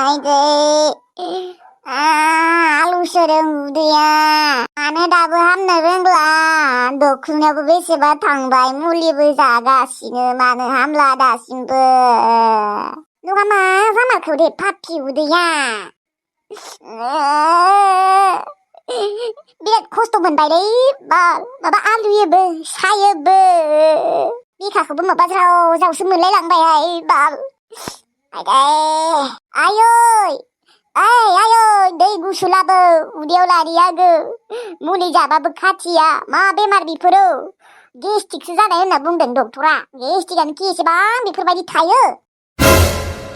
आइदै आलु सोदों उदैया मानो दाबो हामनो रोंला डक्टरनावबो बेसेबा थांबाय मुलिबो जागासिनो मानो हामला दासिमबो नङा मा जामारखो दे पापि उदैया बिराद खस्थ' मोनबायलै माबा आलुयोबो सायोबो बिखाखौबो माबा ज्राव ज्रावसो मोनलायलांबायहाय बाल आयै आयै दै गुसु लाबो उदैयाव लारि आगो मुलि जाबाबो खाथिया मा बेमार बेफोरो गेस्ट्रिकसो जानाय होनना बुंदों डक्टरा गेस्ट्रिकआनो कि एसेबां बेफोरबायदि थायो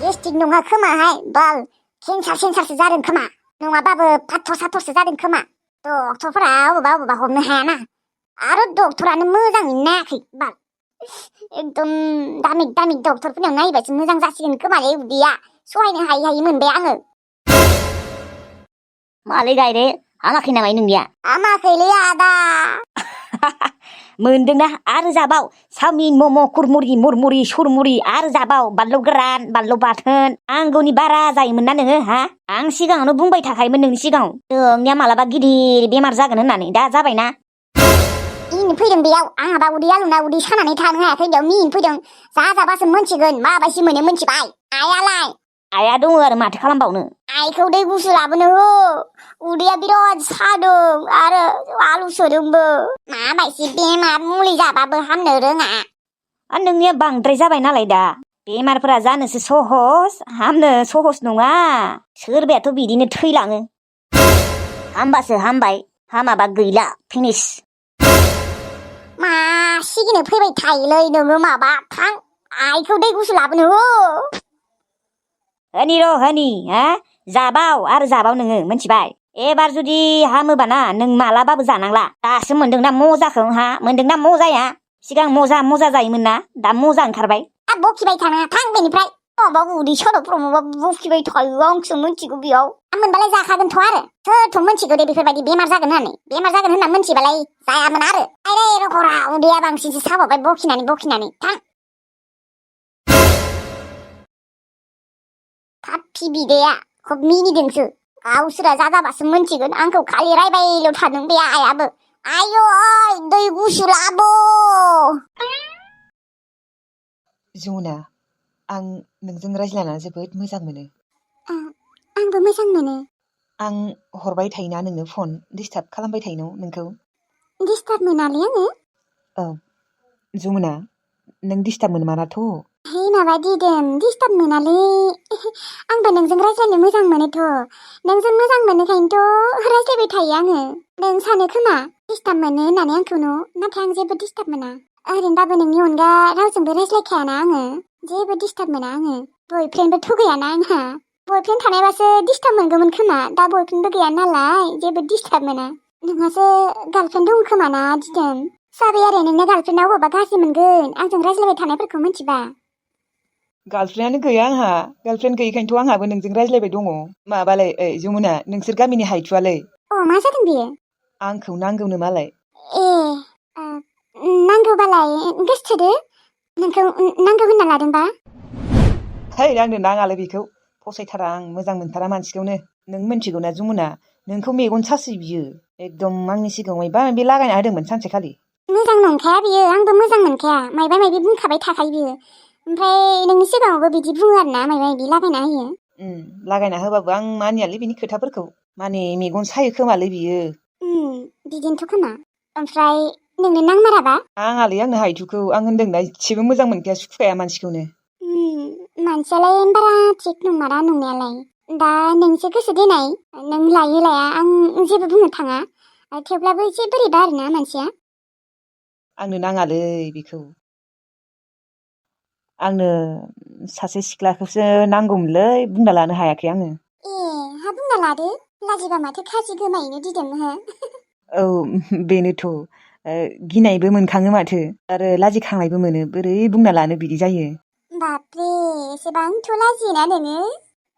गेस्ट्रिक नङा खोमाहाय बाल केन्सारसो जादों खोमा नङाबाबो पाथर साथरसो जादों खोमा डक्टरफोरा अबेबा हमनो हायाना आरो डक्टरानो मोजाङै नायाखै बाल एकदम दामि डक्टरफोरनाव नायबासो मोजां जासिगोन खोमालै उदैया सहायनो हायि मोनबाय आङो मालै गायरे हामाखै नामा नोंनिया हामाखैलै आदा मोनदोंना आरो जाबाव चावमिन मम' कुरमुरि मुरमुरि सुरमुरि आरो जाबाव बानलु गोरान बानलु बाथोन नांगौनि बारा जायोमोन ना नोङो हा आं सिगाङावनो बुंबाय थाखायोमोन नोंनि सिगाङाव नोंनिया मालाबा गिदिर बेमार जागोन होननानै दा जाबायना मिनिनो फैदों बेयाव आंहाबा उदै आलुना उदै सानानै थानो हायाखै बेयाव मिनिनो फैदों जाजाबासो मोनथिगोन माबायदि मोनो मोनथिबाय आइयालाय आइया दङ आरो माथो खालामबावनो आइखौ दै गुसु लाबोनो हो उदैया बिराद सादों आरो आलु सोदोंबो माबायदि बेमार मुलि जाबाबो हामनो रोङा नोंनिया बांद्राय जाबाय नालाय दा बेमारफोरा जानोसो सहस हामनो सहस नङा सोरबायाथ' बिदिनो थैलाङो हामबासो हामबाय हामाबा गैला फिनिस मा सिगिनो फैबाय थायोलै नोङो माबा थां आइखौ दै गुसु लाबोनो हो होनि हा जाबाव आरो जाबाव नोङो मिथिबाय एबार जुदि हामोबाना नों मालाबाबो जानांला दासो मोनदोंना मजाखौ हा मोनदोंना मजाया सिगां मजा जायोमोन ना दा मजा ओंखारबाय बखिबाय थानाङा थां बेनिफ्राय माबा उदै सादावफ्राव माबा बखिबाय थायो आंसो मिथिगौ बेयाव आं मोनबालाय जाखागोनथ' आरो सोरथ' मिथिगौ दे बेफोरबायदि बेमार जागोन होनना मिथिबालाय जायामोन आरो आइरै रखरा उदैया बांसिनसो साबावबाय बखिनानै थां पापि बिदैया खब मिनिदोंसो गावसोरा जाजाबासो मिथिगोन आंखौ खालि रायबायल' थादों बे आइयाबो आयौ दै गुसु लाबो जमुना आं नोंजों रायज्लायना जोबोद मोजां मोनो आंबो मोजां मोनो आं हरबाय थायोना नोंनो फन डिस्टार्ब खालामबाय थायो नोंखौ डिस्टार्ब मोनालै आङो जमुना नों डिस्टार्ब मोनमाराथ' हे माबा दिदोम डिस्टार्ब मोनालै आंबो नोंजों रायज्लायनो मोजां मोनोथ' नोंजों मोजां मोनोखायनोथ' रायज्लायबाय थायो आङो नों सानो खोमा डिस्टार्ब मोनो होननानै आंखौ नाथाय आं जेबो डिस्टार्ब मोना ओरैनोबाबो नोंनि अनगा रावजोंबो रायज्लायखायाना आङो जेबो डिस्टार्ब मोना आङो बयफ्रेन्डबोथ' गैयाना आंहा बयफ्रेन्ड थानायबासो डिस्टार्ब मोनगौमोन खोमा दा बयफ्रेन्डबो गैया नालाय जेबो डिस्टार्ब मोना नोंहासो गार्लफ्रेन्ड दं खोमा ना दिदोम जाबाय आरो नोंना गार्लफ्रेन्डआ अबावबा गाज्रि मोनगोन आंजों रायज्लायबाय थानायफोरखौ मिथिबा गार्लफ्रेन्डआनो गैया आंहा गार्लफ्रेन्ड गैयिखायनोथ' आंहाबो नोंजों रायज्लायबाय दङ माबालाय जमुना नोंसोर गामिनि हायथुआलै मा जादों बेयो आंखौ नांगौनो मालाय नांगौबालाय गोसोथोदो नोंखौ नांगौ होनना लादोंबा है आंनो नाङालै बेखौ फसायथारा आं मोजां मोनथारा मानसिखौनो नों मिथिगौ ना जमुना नोंखौ मेगन सासै बियो एकदम आंनि सिगाङाव माबा माबि लागायना होदोंमोन सानसेखालि मोजां नंखाया बियो आंबो मोजां मोनखाया माबा माबि बुंखाबाय थाखायो बियो ओमफ्राय नोंनि सिगाङावबो बिदि बुङो आरोना माबा माबि लागायना होयो लागायना होबाबो आं मानियालै बिनि खोथाफोरखौ माने मेगन सायो खोमालै बियो बिदिनोथ' खोमा ओमफ्राय नोंनो नांमाराबा आंहालै आंनो हायथुखौ आं होनदोंना इसेबो मोजां मोनखाया सुखुखाया मानसिखौनो मानसियालाय बारा थिग नंमारा नंनायालाय दा नोंसो गोसो देनाय नों लायो लाया आं जेबो बुंनो थाङा थेवब्लाबो एसे बोरैबा आरोना मानसिया आंनो नाङालै बेखौ आंनो सासे सिख्लाखौसो नांगौमोनलै बुंना लानो हायाखै आङो हा बुंना लादो लाजिबा माथो खाजि गोमायैनो दिदोम हो औ बेनोथ' गिनायबो मोनखाङो माथो आरो लाजिखांनायबो मोनो बोरै बुंना लानो बिदि जायो बापरे एसेबांथ' लाजियोना नोङो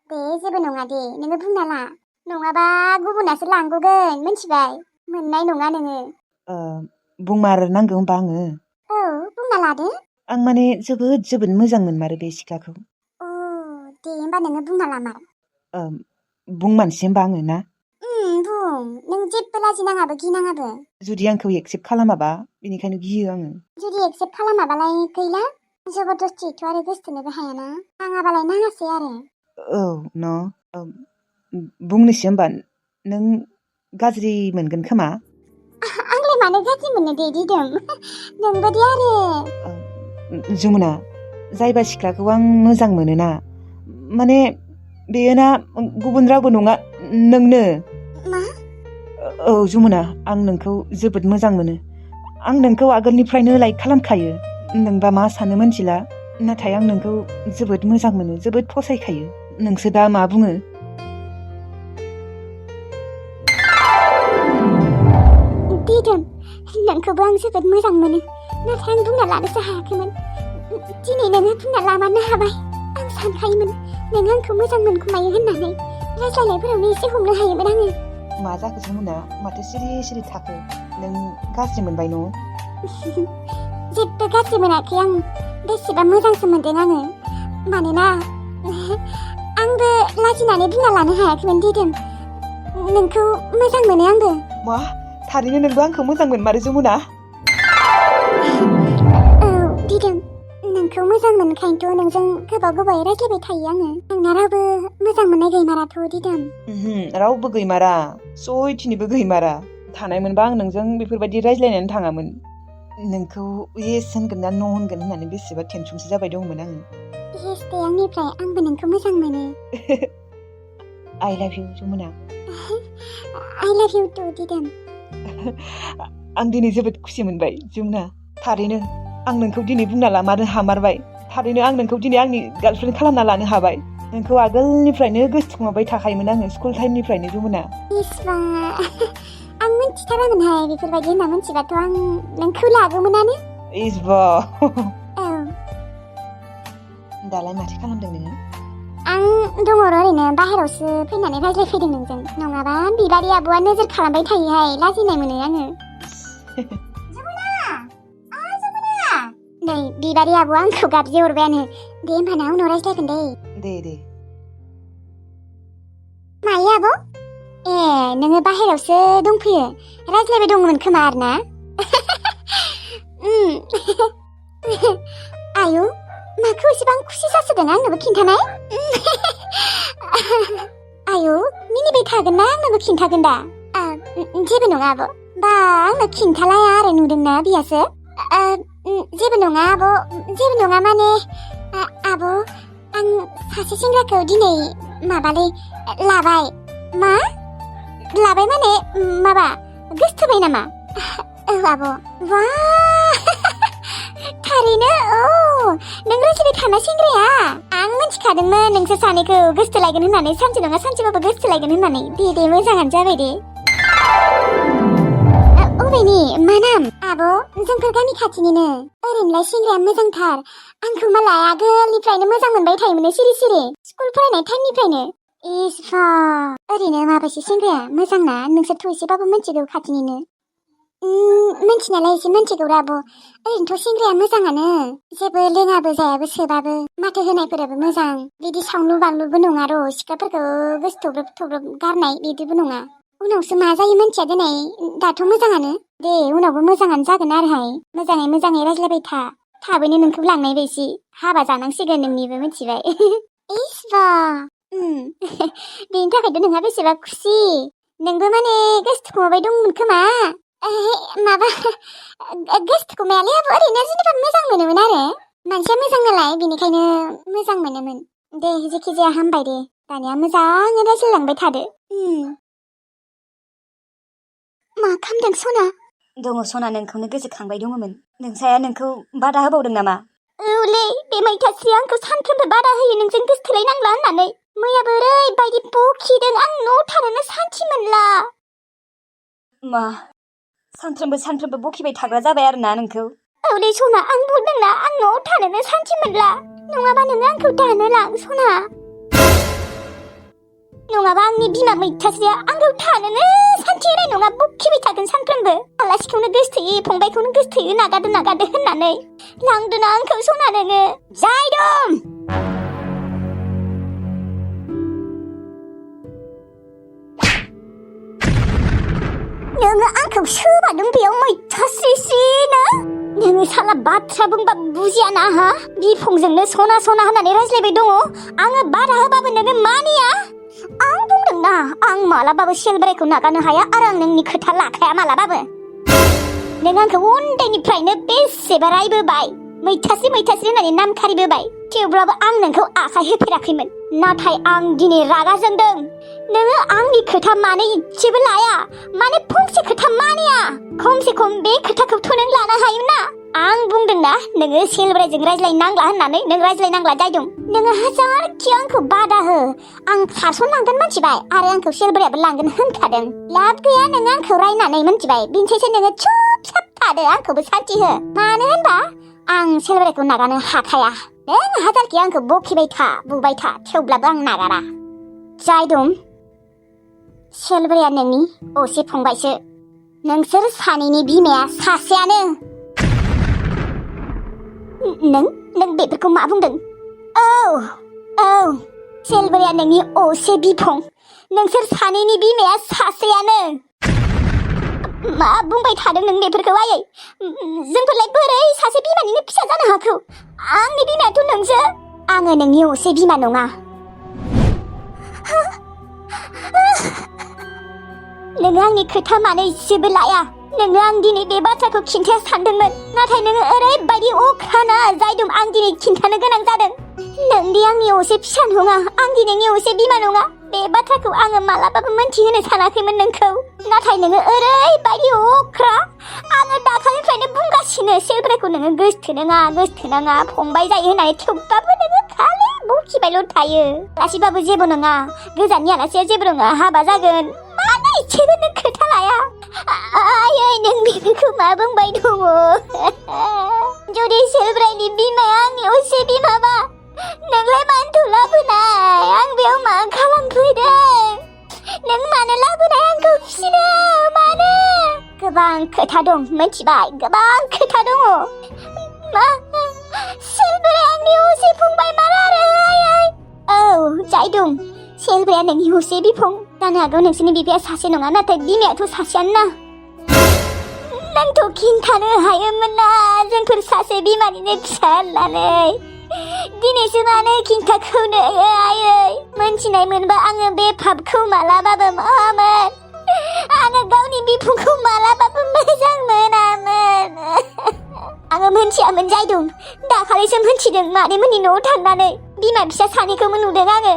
दे जेबो नङा दे नोङो बुंना ला नङाबा गुबुनासो लांगौगोन मिथिबाय मोननाय नङा नोङो बुंमार नांगौ होनबा आङो औ बुंना लादो आं माने जोबोद मोजां मोनमारो बे सिख्लाखौ दे होनबा नोङो बुंना लामार बुंमानसै होमबा आङो ना? बुं नों जेबो लाजिनाङाबो गिनाङाबो। जुदि आंखौ एक्सेप्ट खालामाबा बेनिखायनो गियो आङो। जुदि एक्सेप्ट खालामाबालाय गैला जबरदस्तिथ' आरो गोसथोनोबो हायाना नाङाबालाय नाङासै आरो। औ न' बुंनोसै होमबा नों गाज्रि मोनगोन खोमा? आंलाय मानो गाज्रि मोननो दे दिदोम नोंबोदि आरो। जमुना जायबा सिख्लाखौ आं मोजां मोनोना माने बेयो ना गुबुन रावबो नङा नोंनो। मा? औ जमुना आं नोंखौ जोबोद मोजां मोनो। आं नोंखौ आगोलनिफ्रायनो लाइक खालामखायो। नोंबा मा सानो मोनथिला नाथाय आं नोंखौ जोबोद मोजां मोनो जोबोद फसायखायो। नोंसो दा मा बुङो? दिदोम नोंखौबो आं जोबोद मोजां मोनो नाथाय आं बुंना लानोसो हायाखैमोन। दिनै नोङो बुंना लामारनो हाबाय। आं सानखायोमोन नों आंखौ मोजां मोनखुमायो होननानै रायज्लायनायफोरावनो एसे हमनो हायोमोन आङो। मा जाखो जमुना माथो सिरि सिरि थाखो? नों गाज्रि मोनबाय न'? जेबो गाज्रि मोनाखै आं बेसेबा मोजांसो मोनदों आङो। मानोना आंबो लाजिनानै बुंना लानो हायाखैमोन दिदोम नोंखौ मोजां मोनो आंबो। मा थारैनो नोंबो आंखौ मोजां मोनमारो जमुना? औ दिदोम नोंखौ मोजां मोनखायनोथ' नोंजों गोबाव गोबावै रायज्लायबाय थायो आङो। आंना रावबो मोजां मोननाय गैमाराथ' दिदोम। रावबो गैमारा सयथिनिबो गैमारा। थानायमोनबा आं नोंजों बेफोरबायदि रायज्लायनानै थाङामोन। नोंखौ येस होनगोन ना न' होनगोन होननानै बेसेबा टेनसनसो जाबाय दंमोन आङो। येस दे आंनिफ्राय आंबो नोंखौ मोजां मोनो। आइ लाभ इउ जमुना। आइ लाभ इउ टु दिदोम। आं दिनै जोबोद खुसि मोनबाय जमुना। थारैनो आं नोंखौ दिनै बुंना लामारनो हामारबाय। थारैनो आं नोंखौ दिनै आंनि गार्लफ्रेन्ड खालामना लानो हाबाय। नोंखौ आगोलनिफ्रायनो गोसोखांबाय थाखायोमोन आङो स्कुल टाइमनिफ्रायनो जमुना। इस्बा आं मिथिथारामोनहाय बेफोरबायदि होनना मिथिबाथ' आं नोंखौ लागौमोनानो। इसबा औ दालाय माथो खालामदों नोङो? आं दङ ओरैनो बाहेरावसो फैनानै रायज्लायफैदों नोंजों। नङाबा बिबारि आब'आ नोजोर खालामबाय थायोहाय लाजिनाय मोनो आङो। जमुना जमुना नै बिबारि आब'आ आंखौ गाबज्रि हरबायानो। दे होमबाना उनाव रायज्लायगोन दे। दे मायो आब'? ए नोङो बाहेरावसो दंफैयो रायज्लायबाय दंमोन खोमा आरोना? आयु माखौ एसेबां खुसि जासोदों आंनोबो खिन्थानाय? आयु मिनिबाय थागोन ना आंनोबो खिन्थागोन दा? जेबो नङा आब'। बा आंनो खिन्थालाया आरो नुदोंना बियासो? जेबो नङा आब' जेबो नङा माने आब' आं सासे सेंग्राखौ दिनै माबालै लाबाय। मा? लाबाय माने माबा गोसथोबाय नामा? औ आब'। बा थारैनो औ नों रायज्लायबाय थानाय सेंग्राया? आं मिथिखादोंमोन नोंसोर सानैखौ गोसथोलायगोन होननानै सानसे नङा सानसेबाबो गोसथोलायगोन होननानै। दे मोजाङानो जाबाय दे। अबेनि मा नाम? आब' जोंफोर गामि खाथिनिनो। ओरैनोलाय सेंग्राया मोजांथार। आंखौ मालाय आगोलनिफ्रायनो मोजां मोनबाय थायोमोन सिरि सिरि स्कुल फरायनाय टाइमनिफ्रायनो। इसबा ओरैनो माबायसि सेंग्राया मोजांना? नोंसोरथ' एसेबाबो मिथिगौ खाथिनिनो। मिथिनायालाय एसे मिथिगौ आब'। ओरैनोथ' सेंग्राया मोजाङानो। जेबो लोङाबो जायाबो सोबाबो माथो होनायफोराबो मोजां। बिदि सावलु बावलुबो नङा र' सिख्लाफोरखौ गोसो थब्रब थब्रब गारनाय बिदिबो नङा। उनावसो मा जायो मिथिया दिनै दाथ' मोजाङानो। दे उनावबो मोजाङानो जागोन आरोहाय। मोजाङै रायज्लायबाय था। थाबैनो नोंखौ लांनाय बायसि हाबा जानांसिगोन नोंनिबो मिथिबाय। इसबा बेनि थाखायथ' नोंहा बेसेबा खुसि। नोंबो माने गोसोथोखुमाबाय दंमोन खोमा? माबा गोसोथोखुमायालै आब' ओरैनो जेनेबा मोजां मोनोमोन आरो। मानसिया मोजां नालाय बेनिखायनो मोजां मोनोमोन। दे जेखि जाया हामबाय दे। दानिया मोजाङै रायज्लायलांबाय थादो। मा खालामदों सना? दङ सना नोंखौनो गोसोखांबाय दङमोन। नोंसाया नोंखौ बादा होबावदों नामा? औलै बे मैथास्रिया आंखौ सानफ्रोमबो बादा होयो नोंजों गोसथोलायनांला होननानै। मैयाबो ओरैबायदि बखिदों आं न'आव थानोनो सान्थि मोनला। मा सानफ्रोमबो बखिबाय थाग्रा जाबाय आरोना नोंखौ? औलै सना आं बुंदोंना आं न'आव थानोनो सान्थि मोनला। नङाबा नोङो आंखौ दानो लां सना। नङाबा आंनि बिमा मैथास्रिया आंखौ थानोनो सान्थि होनाय नङा बखिबाय थागोन सानफ्रोमबो। आलासिखौनो गोसथोयो फंबायखौनो गोसथोयो नागारदो होननानै। लांदोना आंखौ सना नोङो। जायदम नोङो आंखौ सोबादों बेयाव मैथा स्रिस्रिनो नोङो साला बाथ्रा बुंबा बुजियाना हा बिफंजोंनो सना सना होननानै रायज्लायबाय दङ आङो बादा होबाबो नोङो मानिया आं बुंदोंना आं मालाबाबो सेलब्रायखौ नागारनो हाया आरो आं नोंनि खोथा लाखाया मालाबाबो नों आंखौ उन्दैनिफ्रायनो बेसेबा रायबोबाय मैथास्रि होननानै नाम खारिबोबाय थेवब्लाबो आं नोंखौ आखाय होफेराखैमोन नाथाय आं दिनै रागा जोंदों नोङो आंनि खोथा मानो इसेबो लाया माने फंसे खोथा मानिया खमसे खम बे खोथाखौथ' नों लानो हायोमोन ना आं बुंदोंना नोङो सेलब्रायजों रायज्लायनांला होननानै नों रायज्लायनांला जायदों नोङो हाजारखि आंखौ बादा हो आं खारसनलांगोन मिथिबाय आरो आंखौ सेलब्रायाबो लांगोन होनखादों लाब गैया नों आंखौ रायनानै मिथिबाय बिनिखायसो नोङो चुप चाप थादो आंखौबो सान्थि हो मानो होनबा आं सेलब्रायखौ नागारनो हाखाया नों हाजारखि आंखौ बखिबाय था बुबाय था थेवब्लाबो आं नागारा जाय दं सेलब्राया नोंनि असे फंबायसो नोंसोर सानैनि बिमाया सासेयानो नों बेफोरखौ मा बुंदों औ सेलब्राया नोंनि असे बिफं नोंसोर सानैनि बिमाया सासेयानो मा बुंबाय थादों नों बेफोरखौ आयै जोंफोरलाय बोरै सासे बिमानिनो फिसा जानो हाखौ आंनि बिमायाथ' नोंसो आङो नोंनि असे बिमा नङा नोङो आंनि खोथा मानो इसेबो लाया नोङो आं दिनै बे बाथ्राखौ खिन्थाया सानदोंमोन नाथाय नोङो ओरैबायदि अख्राना जायदों आं दिनै खिन्थानो गोनां जादों नोंदि आंनि असे फिसा नङा आं दिनै नोंनि असे बिमा नङा बे बाथ्राखौ आङो मालाबाबो मोनथिहोनो सानाखैमोन नोंखौ नाथाय नोङो ओरैबायदि अख्रा आङो दाखालिनिफ्रायनो बुंगासिनो सेलब्रायखौ नोङो गोसथोनाङा फंबाय जायो होननानै थेवब्लाबो नोङो खालि बखिबायल' थायो आलासिबाबो जेबो नङा गोजाननि आलासिया जेबो नङा हाबा जागोन मानो इसेबो नों खोथा लाया आयै नों बेफोरखौ मा बुंबाय दङ जुदि सेलब्रायनि बिमाया आंनि असे बिमाबा नोंलाय मानोथो लाबोनाय आं बेयाव मा खालामफैदों नों मानो लाबोनाय आंखौ फिसिनो मानो गोबां खोथा दं मिथिबाय गोबां खोथा दङ मा सेलब्राया आंनि असे फंबाय मार आरो आयै औ जाय दं सेलब्राया नोंनि असे बिफं जानो हागौ नोंसोरनि बिफाया सासे नङा नाथाय बिमायाथ' सासेयानो ना नोंथ' खिन्थानो हायोमोन ना जोंफोर सासे बिमानिनो फिसा होननानै दिनैसो मानो खिन्थाखौ नोङो आयै मोनथिनाय मोनबा आङो बे पापखौ मालाबाबो मावामोन आङो गावनि बिफंखौ मालाबाबो मोजां मोनामोन आङो मोनथियामोन जायदों दाखालिसो मोनथिदों मादैमोननि न'आव थांनानै बिमा फिसा सानैखौबो नुदों आङो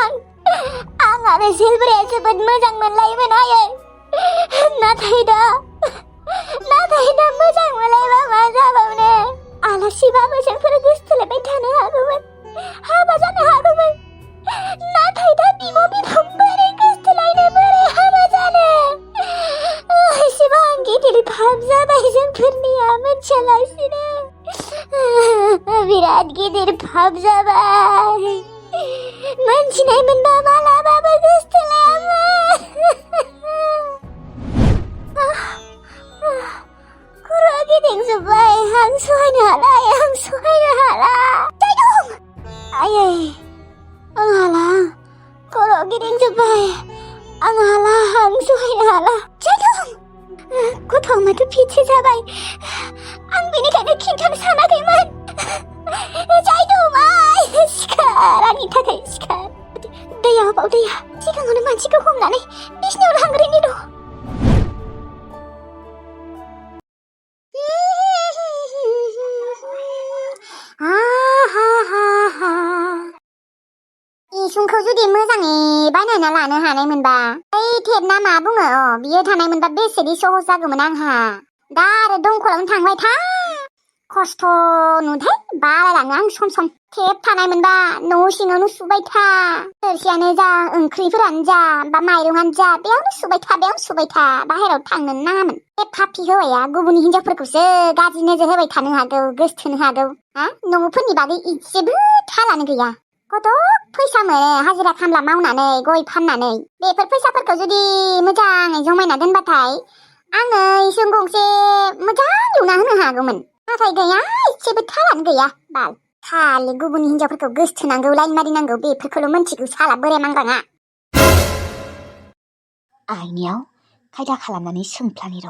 आं आरो सेलब्राया जोबोद मोजां मोनलायोमोन आयै नाथाय दा मोजां मोनलायबा मा जाबावनो आलासिबाबो जोंफोर गोसथोलायबाय थानो हागौमोन हाबा जानो हागौमोन नाथाय दा बिफं बोरै गोसथोलायनो बोरै हाबा जानो एसेबां गिदिर पाप जाबाय जोंफोरनिया मोनथियालासिनो बिराद गिदिर पाप जाबाय मोनथिनाय मोनबा मालाबाबो गोसथोलायामोन खर'आ गिदिंजोब्बाय आं सहायनो हाला जाय दं आयै आं हाला खर'आ गिदिंजोब्बाय आं हाला आं सहायनो हाला जाय दं गथ'आ माथो फिटसो जाबाय आं बेनिखायनो खिन्थानो सानाखैमोन जाय दं सिखार आंनि थाखाय सिखार दैया सिगाङावनो मानसिखौ हमनानै बिसिनायाव लांग्रोनि र' इसुंखौ जुदि मोजाङै बानायना लानो हानायमोनबा ओइ टेप ना मा बुङो बियो थानायमोनबा बेसेदि सहस जागौमोन आंहा दा आरो दंखलावनो थांबाय था खस्थ' नुथाय बालायलाङो आं सम टेप थानायमोनबा न' सिङावनो सुबाय था थोरसियानो जा ओंख्रिफोरानो जा बा माइरंआनो जा बेयावनो सुबाय था बाहेरायाव थांनो नाङामोन बे पापि हौवाया गुबुन हिनजावफोरखौसो गाज्रि नोजोर होबाय थानो हागौ गोसथोनो हागौ न'फोरनि बागै इसेबो थालानो गैया कत' फैसा मोनो हाजिरा खामला मावनानै गय फाननानै बेफोर फैसाफोरखौ जुदि मोजाङै जमायना दोनबाथाय आङो इसिं गंसे मोजां लुना होनो हागौमोन नाथाय गैया इसेबो थालानो गैया बाल खालि गुबुन हिनजावफोरखौ गोसथोनांगौ लाइन मारिनांगौ बेफोरखौल' मोनथिगौ साला बोराय मांग्राङा आइनियाव खायदा खालामनानै सोंफ्लानि र'।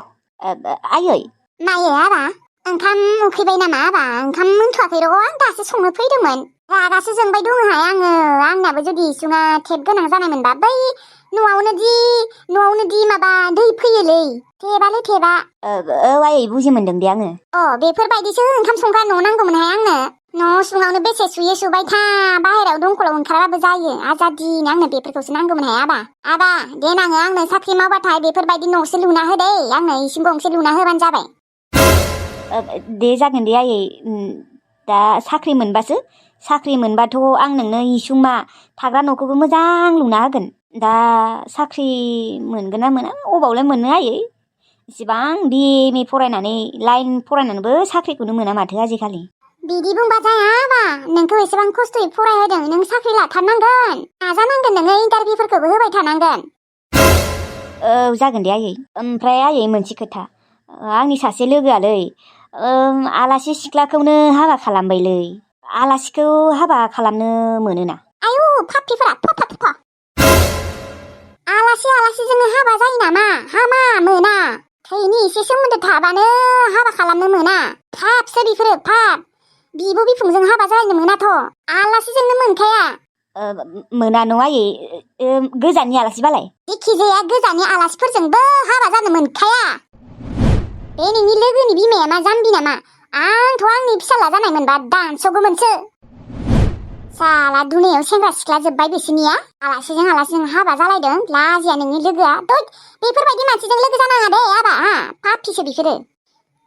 आयै मायो आबा ओंखाम उखैबाय नामा आबा ओंखाम मोनथ'वाखै र' आं दासो संनो फैदोंमोन रागासो जोंबाय दङहाय आङो आंनाबो जुदि इसुङा टेप गोनां जानायमोनबा बै न'आवनो दि माबा दै फैयोलै टेपआलै टेपआ औ आयै बुजि मोनदों दे आङो बेफोरबायदिसो ओंखाम संग्रा न' नांगौमोनहाय आंनो न' सिङावनो बेसे सुयो सुबाय था बाहेरायाव दंखलाव ओंखाराबाबो जायो आजादिनो आंनो बेफोरखौसो नांगौमोनहाय आबा देनाङो आंनो साख्रि मावबाथाय बेफोरबायदि न'सो लुना होदे आंनो इसिं गंसे लुना होबानो जाबाय दे जागोन दे आयै दा साख्रि मोनबाथ' आं नोंनो इसुं मा थाग्रा न'खौबो मोजां लुना होगोन दा साख्रि मोनगोन ना मोना अबावलाय मोननो आयै इसिबां BA फरायनानै लाइन फरायनानैबो साख्रिखौनो मोना माथो आजिखालि बिदि बुंबा जाया आबा नोंखौ एसेबां खस्थ'यै फरायहोदों नों साख्रि लाथारनांगोन नाजानांगोन नोङो इन्टारभिउफोरखौबो होबाय थानांगोन औ जागोन दे आयै ओमफ्राय आयै मोनसे खोथा आंनि सासे लोगोआलै आलासि सिख्लाखौनो हाबा खालामबायलै आलासिखौ हाबा खालामनो मोनोना आयु फाप्पिफोरा आलासिजोंनो हाबा जायो नामा हामा मोना थैनि एसे सोमोन्दो थाबानो हाबा खालामनो मोना फापसो बेफोरो फाप बिब' बिफंजों हाबा जानो मोनाथ' आलासिजोंनो मोनखाया मोना न' आयै गोजाननि आलासिबालाय जिखिजाया गोजाननि आलासिफोरजोंबो हाबा जानो मोनखाया बे नोंनि लोगोनि बिमाया मा जाम्बि नामा आंथ' आंनि फिसाला जानाय मोनबा दानस'गौमोनसो साला दुनियाव सेंग्रा सिख्ला जोब्बाय बिसोरनिया आलासिजों हाबा जालायदों लाजिया नोंनि लोगोआ बेफोरबायदि मानसिजों लोगो जानाङा दे आबा पापिसो बिसोरो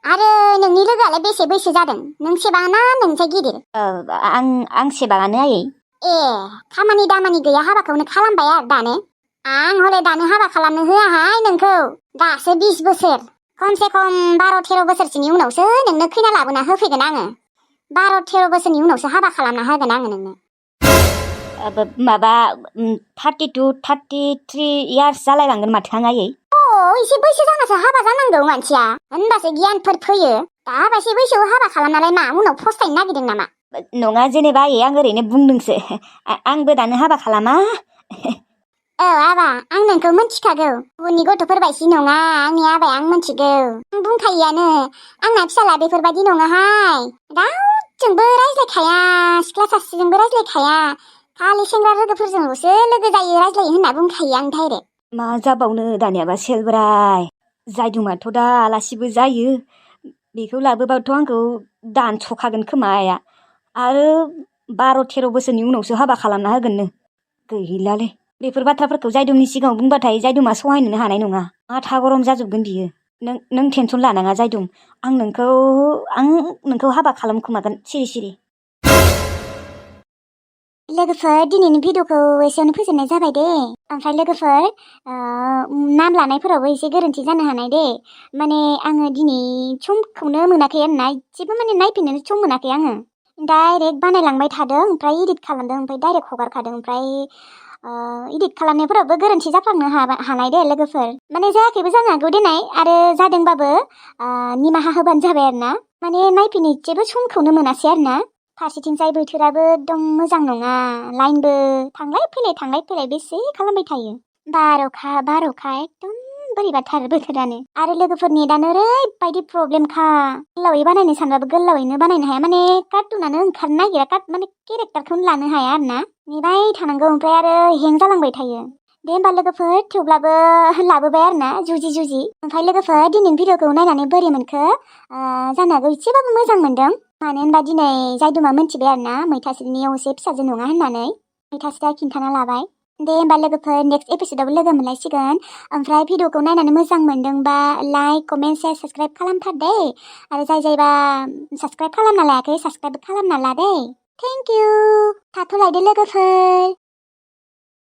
आरो नोंनि लोगोआलाय बेसे बैसो जादों नों सेबाङा नोंनिफ्राय गिदिर आं सेबाङानो आयै खामानि दामानि गैया हाबाखौनो खालामबाय आरो दानो आं हले दानो हाबा खालामनो होआहाय नोंखौ दासो 20 बोसोर खमसे खम 12-13 बोसोरसोनि उनावसो नोंनो खैना लाबोना होफैगोन आङो 12-13 बोसोरनि उनावसो हाबा खालामना होगोन आङो नोंनो माबा 32-33 इयार्स जालायलांगोन माथो आं आयै एसे बैसो जानासो हाबा जानांगौ मानसिया होनबासो गियानफोर फैयो दाबायसे बैसोआव हाबा खालामनालाय मा उनाव फस्थायनो नागिरदों नामा नङा जेनेबा आयै आं ओरैनो बुंदोंसो आंबो दानो हाबा खालामा आबा आं नोंखौ मिथिखागौ उननि गथ'फोर बायदि नङा आंनि आबाया आं मिथिगौ आं बुंखायोआनो आंना फिसाला बेफोरबायदि नङाहाय रावजोंबो रायज्लायखाया सिख्ला सासेजोंबो रायज्लायखाया खालि सेंग्रा लोगोफोरजोंल'सो लोगो जायो रायज्लायो होनना बुंखायो आं डाइरेक्ट मा जाबावनो दानियाबा सेलब्राय जायदुमाथ' दा आलासिबो जायो बेखौ लाबोबाथ' आंखौ दानस'खागोन खोमा आइया आरो 12-13 बोसोरनि उनावसो हाबा खालामना होगोननो गैलालै बेफोर बाथ्राफोरखौ जायदुमनि सिगाङाव बुंबाथाय जायदुमा सहायनोनो हानाय नङा माथा गरम जाजोबगोन बियो नों टेनसन लानाङा जायदुम आं नोंखौ हाबा खालामखोमागोन सिरि लोगोफोर दिनैनि भिडिअखौ एसेयावनो फोजोबनाय जाबाय दे ओमफ्राय लोगोफोर नाम लानायफोरावबो एसे गोरोन्थि जानो हानाय दे माने आङो दिनै समखौनो मोनाखै आरोना एसेबो माने नायफिननो सम मोनाखै आङो डाइरेक्ट बानायलांबाय थादों ओमफ्राय इडिट खालामदों ओमफ्राय डाइरेक्ट हगारखादों ओमफ्राय इडिट खालामनायफोरावबो गोरोन्थि जाफ्लांनो हानाय दे लोगोफोर माने जायाखैबो जानो हागौ देनाय आरो जादोंबाबो निमाहा होबानो जाबाय आरोना माने नायफिननो एसेबो समखौनो मोनासै आरोना फारसेथिंजाय बोथोराबो एकदम मोजां नङा लाइनबो थांलाय फैलाय बेसे खालामबाय थायो बार'खा एकदम बोरैबाथार बोथोरानो आरो लोगोफोरनि दानो ओरैबायदि प्रब्लेमखा गोलावै बानायनो सानबाबो गोलावैनो बानायनो हाया माने कार्टुनानो ओंखारनो नागिरा माने केरेक्टारखौनो लानो हाया आरोना नेबाय थानांगौ ओमफ्राय आरो हें जालांबाय थायो दे होमबा लोगोफोर थेवब्लाबो लाबोबाय आरोना जुजि ओमफ्राय लोगोफोर दिनैनि भिडिअखौ नायनानै बोरै मोनखो जानो हागौ एसेबाबो मोजां मोनदों मानो होनबा दिनै जायदुमा मिथिबाय आरोना मैथास्रिनि असे फिसाजो नङा होननानै मैथास्रिया खिन्थाना लाबाय दे होमबा लोगोफोर नेक्स्ट एपिसोडाव लोगो मोनलायसिगोन ओमफ्राय भिडिअखौ नायनानै मोजां मोनदोंबा लाइक कमेन्ट शेयार साबसक्राइब खालामथार दे आरो जायबा साबसक्राइब खालामना लायाखै साबसक्राइब खालामना ला दे थेंक इउ थाथ'लायदो लोगोफोर